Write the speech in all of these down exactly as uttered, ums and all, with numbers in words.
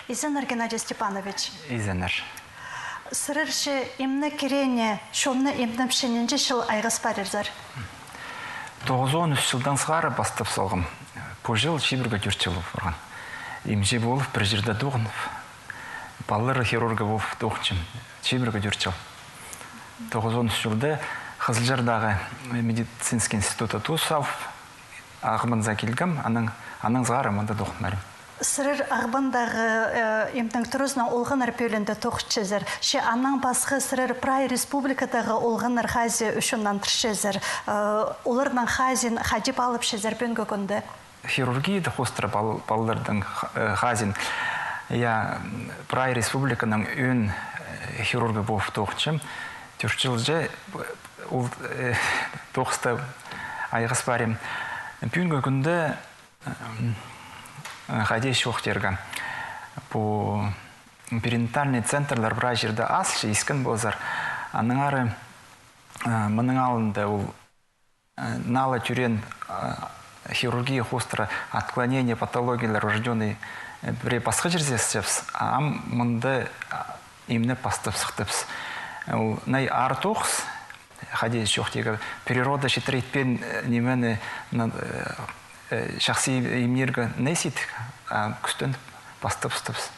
Изеннер, Геннадий Степанович. Изеннер. Сірер че имнег кирегіне, чонны имнепче нинҷе чыл айғас парирзар? Тоғызон ӱс чылдаң сығара пастап салғам. Пу чыл чибіргі тӧрт чыл парған. Имҷі полып, пір чирде тоғынып, палалар хирургы полып тоғынчам. Чибіргі тӧрт чыл. Тоғызон ӱс чылда Хызылчардағы медицинский институтта тоос салып, Ағбанзар килгем, анаң, анаң сығара мында тоғынмарым. Сірер Ағбандағы, э, имнег туразынаң олғаннар пӧлиинде тоғынчазар. Че аннаң пасха сірер прай республикадағы олғаннар хазии ӱчӱн нандырчазар. Э, оларның хазиин хайди паалапчазар пӱӱнгі кӱнде? Хирургияда хоостыра пал-, палаларның ха-, э, хазиин. Я, прай республиканың ӧӧн, э, хирургы полып тоғынчам. Тӧрт чыл че, э, ол, э, тоғыста айғас парим. Пӱӱнгі кӱнде М, хайди чоохтирға. Пу перинатальный центрлар прай чирде азылча, искен ползар. Аннаңар, э, мының алнында ол, э, наа ла тӧреен, э, хирургия хоостыра отклонение, патологиялар врождённый, э, пірее пасха чирзер сыхчабыс, а ам мында, а, имнеп пастап сыхтабыс. Ол най аар тоғыс, хайди чоохтирға, природа читіре итпеен, э, нимені, на-, э, э, чахсы им-, имнирге не сидік, а кӱстеніп пастап сыхтабыс.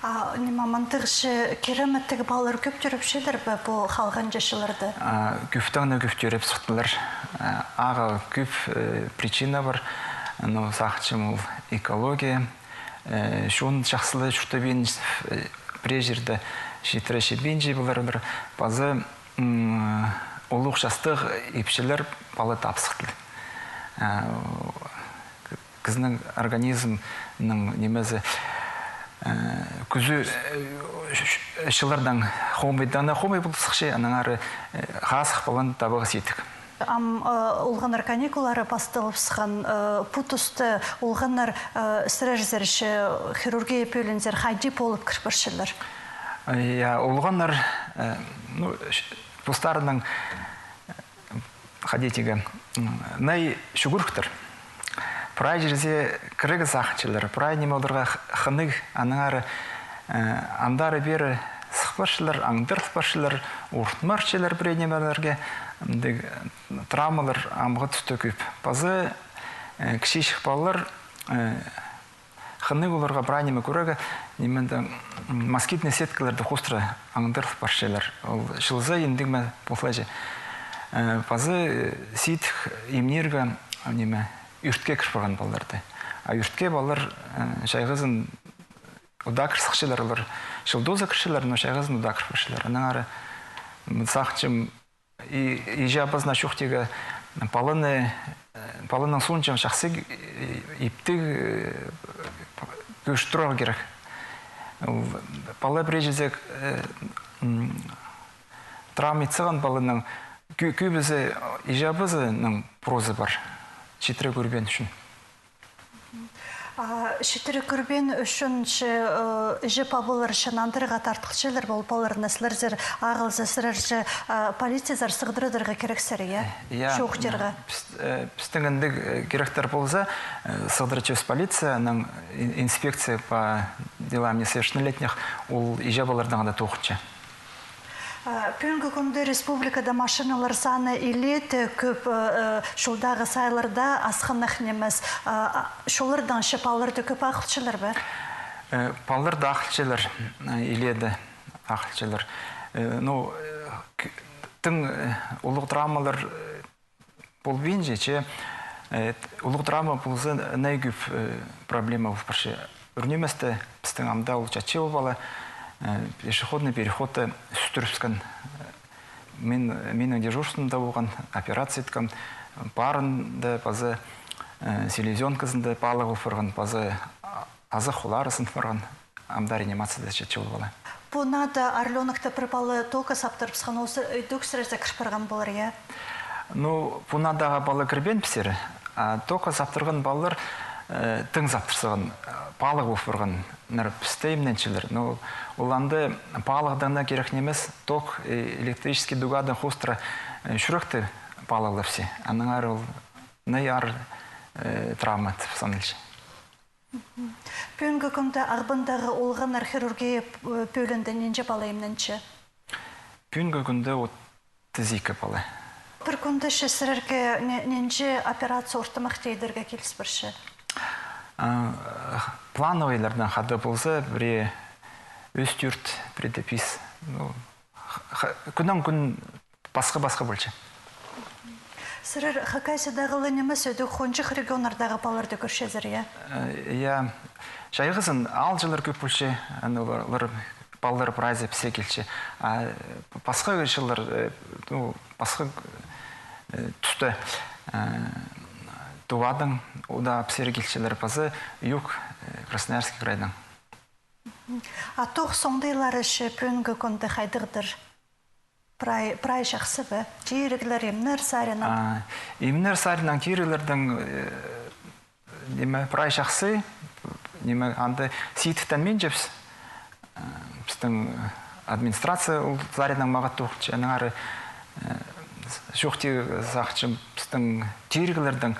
А ниме, мындағ че кирек ниме, тігі палалар кӧп тӧрепчелер бе пу халғанҷы чылларда? А, кӧптең не кӧп тӧреп сыхтылар. А, ағаа кӧп, э, причина пар. Ну, сағынчам, ол экология. Э, чон чахсы ла чуртабин, э, пірее чирде читіре чібинче полар пір. Паза, м, улуғ частығ ипчілер пала таап сыхтылар. Э, к-, кізінің организмнің нимезі, э, кӱзі, э, ч-, ч-, чыллардаң хомайдаң на хомай пол сыхча, аннаңар, э, хазых паланы табарға сидік. Ам, э, олғаннар каникуллары пасталыбысхан, э, пу туста олғаннар, э, сірерзер че хирургия пӧлиинзер хайди полып кір парчалар? Э, я, олғаннар, э, ну, ч-, постарының, э, хайди тирге, м, най чӱгӱріктер. Прай чирзер кірерге сағынчалар, прай ниме оларға х-, хынығ, аннаңар, э, андар-пеер сых парчалар, аңдарыл парчалар, урут парчалар пірее нимелерге, мындағ травмалар амғы туста кӧп. Паза, э, кічіҷек палалар, э, хынығ оларға прай ниме кӧрерге, ниме-де, м, москитный сеткаларны хоостыра аңдарыл парчалар. Ол чыл сай індіг ме полча. Э, паза, э, сидік имнирге, ниме, ӱртке кір парған палаларды. А ӱртке палалар, э, чайғызын удаа кір сыхчалар, олар чылдызы кірчелер, но чайғызын удаа кір парчалар. Аннаңар, м, сағынчам, и, иҷе-пабазына чоохтирға, паланы, э, паланың суунҷа чахсы, э, иптіг, э, кӧрче турарға кирек. Ол пала пірее чирзер, э, м, травма ит салған паланың кӧ-, кӧбізі иҷе-пабазының прозы пар. Читіре кӧрбеен ӱчӱн. А, читіре кӧрбеен ӱчӱн че, э, иҷе-пабалар че нандырарға тартылчалар, ол палаларны сірерзер ағылза, сірер че, э, полицизар сығдырадарға кирексер, я? Э, я, чоохтирға. Піс-, э, пістің індіг, э, киректер полза, э, сығдырчабыс полиция, анаң ин-, инспекция по делам несовершеннолетних, ол иҷе-пабалардаң даа тоғынча. А, пӱӱнгі кӱнде республикада машиналар саны илееде, кӧп, э, чулдағы сайларда асхынах нимес. А, а, чоллардаң че палаларды кӧп ағылчалар ба? Э, палаларды ағылчалар, э, илееде ағылчалар. Э, ну, э, к-, тың, э, улуғ травмалар, э, полбинча, че, э, улуғ травма полза, най кӧп, э, проблема пол парча. Ӱр ниместе, пістің амды ол чатча полбаан, э, пешеходный переходты сӱстірібіскен. Мин, минің дежурствомда полған, операция иткем, парын даа паза, э, селезёнказында паалығ пол парған, паза, а, азах хулары сынып парған. Амды реанимацияда чатча полбаан. Пу наада Орлёнокта пір пала токка саптырыбысхан, ол сы-, ідӧк сірерзер кір парған полар, я? Ну, пу наадағы пала кірбеен пісер, а токка саптырған палалар, э, тың саптыр салған, э, паалығ пол парған, ныр пісте имненчелер. Ну, ол анда паалығ даа на кирек нимес, ток, э, электрический дугадаң хоостыра, э, чӱректі паалығлапча. Аннаңар ол най аар, э, травма тіп саналча. Мгм. Пӱӱнгі кӱнде Ағбандағы олғаннар хирургия, э, пӧлиинде нинҷе пала имненче? Пӱӱнгі кӱнде отыс ікі пала. Пір кӱнде че сірерге не-, нинҷе операция ортымахти идерге киліс парча? А, плановыйлардаң хада полза, пірее ӱс-тӧрт, пірееде пис. Ну, х-, х-, кӱннең кӱн пасха-пасха полча. Сірер Хакасиядағы ла нимес, ӧдік хонҷых регионнардағы палаларды кӧрчезер, я? Э, я, чайғызын аалҷылар кӧп полча, аны олар, олар палалар прайзы піске килче. А пасха чыллар, э, ну, пасха, э, туста, э, Тувадаң удаа піске килчелер, паза юг, э, Красноярский крайдаң. А тоғыс оңдайлары че пӱӱнгі кӱнде хайдағдыр? Прай, прай чахсы ба? Тиріглер, имнер саринаң? А, имнер саринаң, тиріглердең, э, ниме, прай чахсы, ниме, анда сидіктенминчебіс. Э, пістің администрация ол саринаң мағат тоғынча, аннаңар, э, чоохти сағынчам, пістің тиріглердең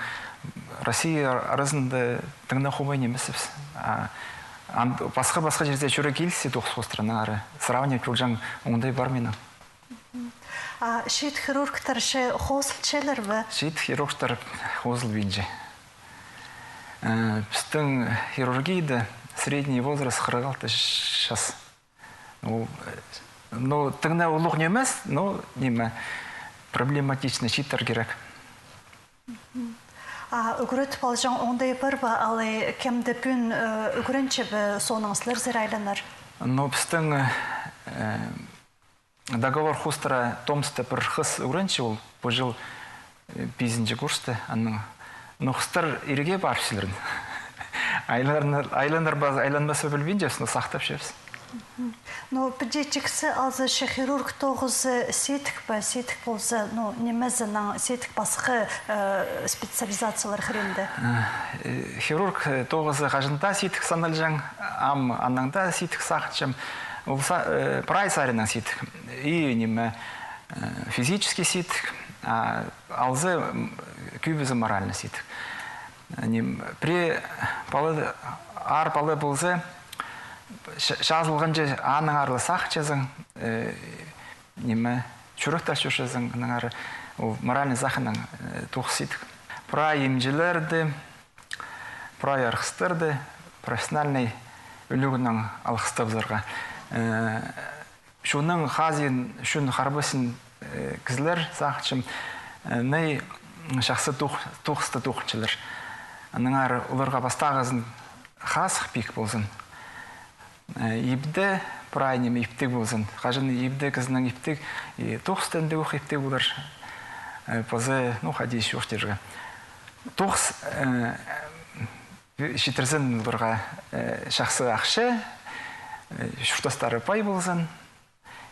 Россия аразында тың на хомай нимес піс. А, ан-, пасха-пасха чирде чӧре килісче тоғыс хоостыра, аннаңар сравнивать полҷаң оңдай пар минің. А чиит хирургтар че хозылчалар ба? Чиит хирургтар хозылбинча. Э, пістің хирургияда средний возраст хырых алты час. Ну, э, ну, тың на улуғ нимес, но, ниме, проблематичный, чииттер кирек. А ӱгретіп алҷаң оңдай пар ба, алай кем-де пӱӱн, э, ӱгренче бе, соонаң сірерзер айланар? Ну, пістің, э, договор хоостыра Томскта пір хыс ӱгренче, ол пу чыл, э, пизінҷі курста, анаң, ну, хыстар ирге парыбысчалар. Айланар, айланар ба, айланмас па пілбинчебіс, но сахтапчабыс. Ну, піди тиксі алза, че хирург тоғызы сидік пе, сидік полза, ну, нимезінең сидік пасха, э, специализациялар хыринда? Э, хирург, э, тоғызы хаҷан даа сидік саналҷаң, ам аннаң даа сидік сағынчам. Ол са-, э, прай саринаң сидік. И ниме, э, физический сидік, а алза, м, кӧбізі моральный сидік. Ним, пірее пала, аар пала полза, ча-, чазылғанҷа аннаңар ла сағынчазың, э, ниме, чӱрек тартчазың, аннаңар ол моральный саханаң, э, тоғыс сидік. Прай имҷілерді, прай арғыстарны профессиональный ӱлӱкӱннең алғыстабызарға. Э, чонның хазиин, чон харбазын, э, кізілер, сағынчам, э, най чахсы тоғ-, тоғысты тоғынчалар. Аннаңар оларға пастағызын хазых пик ползын. Э, ибде прай ниме иптіг ползын. Хаҷан ибде кізінің иптіг, и тоғыс тее андағ ох иптіг полар. Э, паза, ну, хайди чоохтирға. Тоғыс, э, читірзін оларға, э, чахсы ахча, э, чуртастары пай ползын,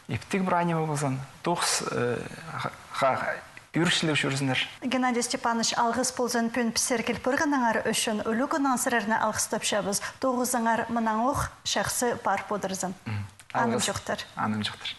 иптіг прай ниме ползын, тоғыс, э, ха-, ха-, ӱрчіліг чӧрзіннер. Геннадий Степанович, алғыс ползын пӱӱн піссер кил парғаныңар ӱчӱн. Ӱлӱкӱннең сірерні алғыстапчабыс. Тоғызыңар мынаң ох чахсы парып одырзын. М. Анымҷохтар. Анымҷохтар.